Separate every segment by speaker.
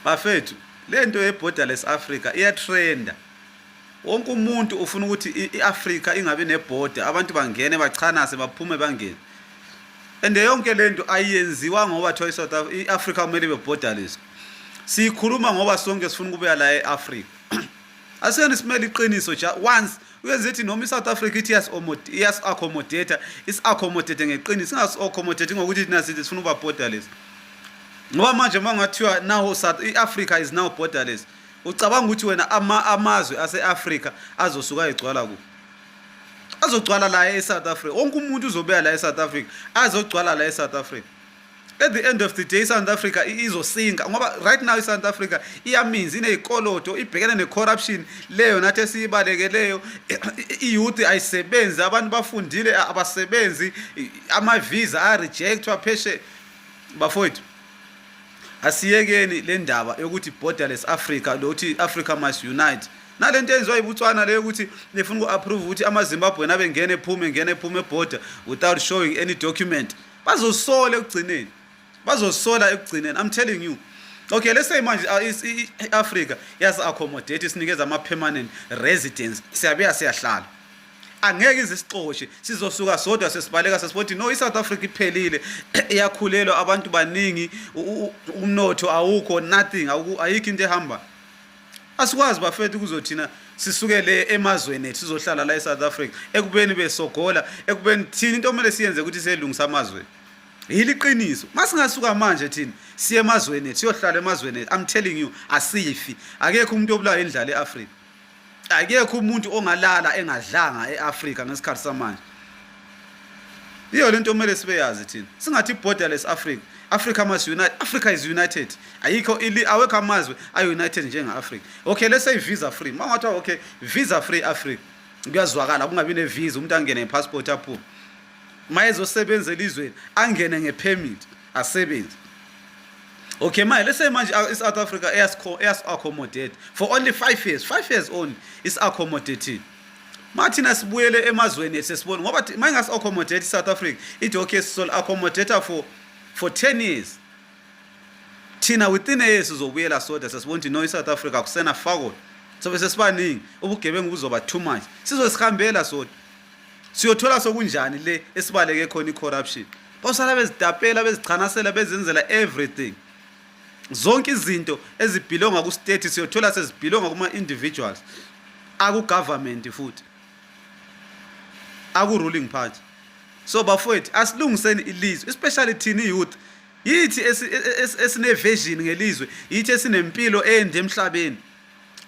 Speaker 1: Bafethu, lento ye-borderless Africa iyatrenda. Wonke umuntu ufuna ukuthi i-Africa ingabi neborder, abantu bangene bachanase baphume bangene. And yonke lento ayenziwa ngoba thiwa i-South i-Africa kumele ibe borderless. Siyikhuluma ngoba sonke sifuna ukubuya la e-Africa. Asiyeni simele iqiniso nje once uyenze ithi noma i-South Africa ithi iyasi-accommodate, isi-accommodate ngeqiniso, ingasi-accommodate ngokuthi thina sithi sifuna ukuba borderless. Ngoba manje uma kungathiwa now South i-Africa is now borderless, ucabanga ukuthi wena amazwe ase-Afrika azosuka egcwala kuphi? Azogcwala la e-South Africa. Wonke umuntu uzobuya la e-South Africa, azogcwala la e-South Africa. At the end of the day i-South Africa izosinka ngoba right now i-South Africa iyaminza, iney'koloto, ibhekene ne-corruption leyo nathi esiyibalekeleyo. I-youth ayisebenzi, abantu bafundile abasebenzi, ama-visa aya-rejectwa pheshe. Bafowethu, asiyekeni le ndaba yokuthi borderless Africa, lokuthi Africa must unite. Nalento eyenziwa yiBotswana leyo ukuthi nifuna uku-approve ukuthi amaZimbabwean abe ngene ephume ngene ephume eborder without showing any document. Bazosola ekugcineni, bazosola ekugcineni, I'm telling you. Okay, let's say manje i-Africa yasi-accommodate, isinikeza ama-permanent residence, siyabuya siyahlala, angeke ize isixoshe, sizosuka sodwa sesibaleka sesibothi no, i-South Africa iphelile, iyakhulelwa, abantu baningi, umnotho awukho, nothing, ayikho into ehamba. Asikwazi bafethu kuzothina sisukele emazweni ethu sizohlala la e-South Africa ekubeni besogola, ekubeni thina into okumele siyenze ukuthi siyelungisa amazwe. Yili iqiniso, masingasuka manje thina siye emazweni ethu, siyohlala emazweni ethu, I'm telling you, asifi. Akekho umuntu obulawa indlala e-Afrika, akekho umuntu ongalala engadlanga e-Afrika ngesikhathi samanje. Iyo lento okumele sibe yazi thina. Singathi borderless Africa, Africa must unite. Africa is united. Ayikho ili awekho amazwe ayi-united njenge-Africa. Okay, let's say visa free. Uma ungathiwa okay, visa free Africa, kuyazwakala, kungabi ne-visa, umuntu angene ngepassport aphume. Ma ezosebenza elizweni angene ngepermit asebenze. Okay, manje let's say manje i-South Africa eyasi-accommodate for only 5 years, 5 years only isi-accommodate. Ma thina sibuyele emazweni ethu sesibona ngoba ma ingasi-accommodate i-South Africa ithi okay, sizol-accommodate for 10 years, thina within a year sizobuyela sodwa sesibona ukuthi no, i-South Africa akusena fakol, sobe sesibaningi, ubugebengu buzoba too much, sizosihambela sodwa siyothola sokunjani le esibaleke khona i-corruption. Bosala bezitapela, bezichanasela, bezenzela everything, zonke izinto ezibelonga ku-state siyothola sezibelonga kuma-individuals, aku-government futhi aku-ruling party. So bafowethu, asilungiseni ilizwe, especially thina i-youth, yithi esine-vision ngelizwe, yithi esinempilo ende emhlabeni.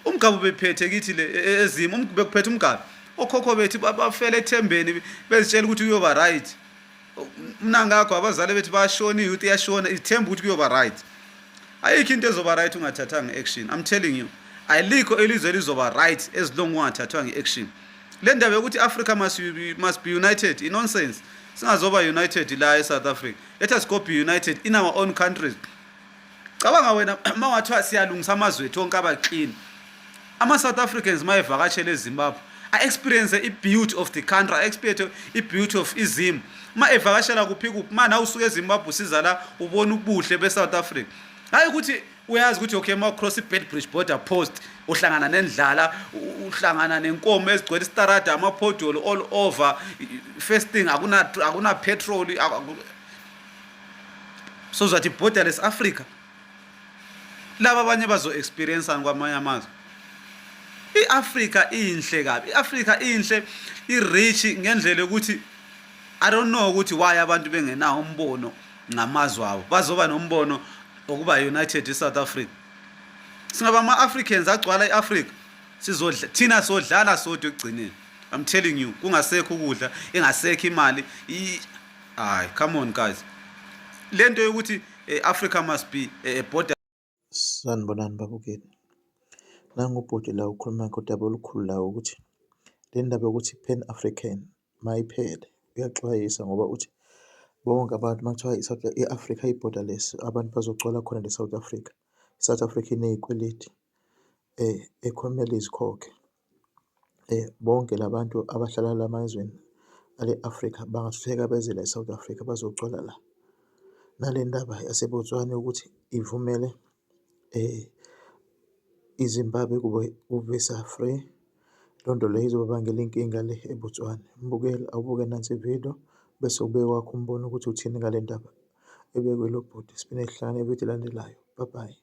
Speaker 1: Umgabe bephethe kithi le ezimo bekuphethe umgabe, okhokho bethu bafela ethembeni bezitshela ukuthi kuyoba right. Mna ngakho abazali bethu bayashona, i-youth iyashona ithemba ukuthi kuyoba right. Ayikho into ezoba right ungathathanga i-action, I'm telling you. Alikho elizwe elizoba right as long ungathathwanga i-action. Le ndaba yokuthi Africa must be united i-nonsense. Singazoba united la e-South Africa, let us go be united in our own countries. Cabanga wena uma ungathiwa siyalungisa amazwe ethu onke aba clean, ama-South Africans uma evakashele eZimbabwe a-experience i-beauty of the country, a-experience i-beauty of izimo. Uma evakashela kuphi kuphi, ma nawe usuke eZimbabwe usiza la ubona ubuhle be-South Africa. Hayi ukuthi uyazi ukuthi okay, uma ucross i-Beitbridge border post uhlangana nendlala, uhlangana nenkomo ezigcwele isitarada, ama-pothole all over, first thing akuna petrol. So uzathi borderless Africa, laba abanye bazo-experience kwamanye amazwe? I-Afrika inhle kabi, i-Afrika inhle, i-rich ngendlela yokuthi I don't know ukuthi why abantu bengenawo umbono ngamazwe abo. Bazoba nombono okuba united i-South Africa. Singaba ama-Africans agcwala i-Africa, sizodla thina, sodlala sodwa ekugcineni, I'm telling you. Kungasekho ukudla, ingasekho imali. Hayi, come on guys, lento yokuthi Africa must be a border
Speaker 2: Sanibonani babukeli. Nangu ubhuti la ukhuluma ngodaba olukhulu la ukuthi le ndaba yokuthi Pan African mayiphele, uyaxwayisa ngoba uthi bonke abantu uma kuthiwa i-Africa iyi-borderless, abantu bazogcwala khona le-South Africa. I-South Africa iney'kweleti ekhona izikhokhe. Bonke la bantu abahlala la emazweni ale Afrika bangathutheka beze la e-South Africa, bazogcwala la. Nale ndaba yaseBotswana yokuthi ivumele iZimbabwe kube u-visa free. Loo nto leyo izobabangela inkinga le eBotswana. Mbukeli, awubuke nansi ividiyo bese ubeka owakho umbono ukuthi uthini ngale ndaba ebekwe ilo bhuti. Siphinde sihlangane kwividiyo elandelayo. Bye bye.